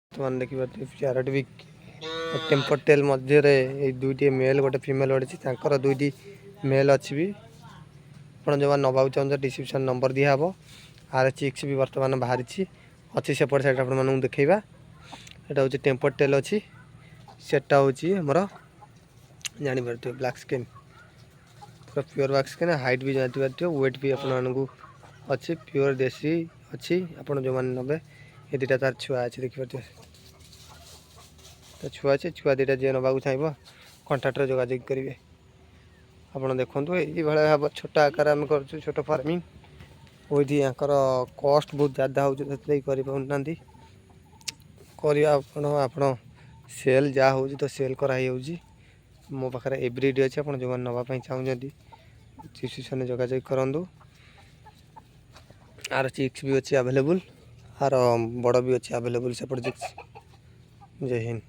ବର୍ତ୍ତମାନ ଦେଖିପାରୁଥିବେ, ଚାରୋଟି ବି ଟେମ୍ପର ଟେଲ୍ ମଧ୍ୟରେ ଏଇ ଦୁଇଟି ମେଲ୍, ଗୋଟେ ଫିମେଲ୍ ଅଛି। ତାଙ୍କର ଦୁଇଟି ମେଲ୍ ଅଛି ବି। ଆପଣ ଯେଉଁମାନେ ନେବାକୁ ଚାହୁଁଛନ୍ତି, ଡିସ୍କ୍ରିପ୍ସନ୍ ନମ୍ବର ଦିଆହେବ। ଆର ଚିକ୍ସ ବି ବର୍ତ୍ତମାନ ବାହାରିଛି, ଅଛି ସେପଟ ସାଇଡ଼୍, ଆପଣମାନଙ୍କୁ ଦେଖେଇବା। ଏଇଟା ହେଉଛି ଟେମ୍ପର ଟେଲ୍ ଅଛି, ସେଟା ହେଉଛି ଆମର ଜାଣିପାରୁଥିବେ ବ୍ଲାକ୍ ସ୍କିନ୍, ପୁରା ପିଓର ବ୍ଲାକ୍ ସ୍କିନ୍। ହାଇଟ୍ ବି ଜାଣିପାରୁଥିବେ, ୱେଟ୍ ବି ଆପଣମାନଙ୍କୁ ଅଛି, ପିଓର ଦେଶୀ ଅଛି। ଆପଣ ଯେଉଁମାନେ ନେବେ, ଏ ଦୁଇଟା ତାର ଛୁଆ ଅଛି, ଦେଖିପାରୁଥିବେ, ତା ଛୁଆ ଅଛି। ଛୁଆ ଦୁଇଟା ଯିଏ ନେବାକୁ ଚାହିଁବ, କଣ୍ଟାକ୍ଟରେ ଯୋଗାଯୋଗ କରିବେ। ଆପଣ ଦେଖନ୍ତୁ, ଏଇଭଳିଆ ଭାବ ଛୋଟ ଆକାର ଆମେ କରୁଛୁ, ଛୋଟ ଫାର୍ମିଂ। ଏଇଠି ୟାଙ୍କର କଷ୍ଟ ବହୁତ ଜାଦା ହେଉଛି, ସେଥିଲାଗି କରିପାରୁନାହାନ୍ତି। କରିବା ଆପଣ ସେଲ୍ ଯାହା ହେଉଛି ତ ସେଲ୍ କରାହେଇଯାଉଛି। ମୋ ପାଖରେ ଏଭ୍ରିଡେ ଅଛି। ଆପଣ ଯେଉଁମାନେ ନେବା ପାଇଁ ଚାହୁଁଛନ୍ତି, ଡିସ୍କ୍ରିପ୍ସନ୍ରେ ଯୋଗାଯୋଗ କରନ୍ତୁ। ଆର ଚିକ୍ସ ବି ଅଛି ଆଭେଲେବୁଲ୍, ଆର ବଡ଼ ବି ଅଛି ଆଭେଲେବୁଲ୍ ସେପଟେ ଚିକ୍ସ। ଜୟ ହିନ୍ଦ।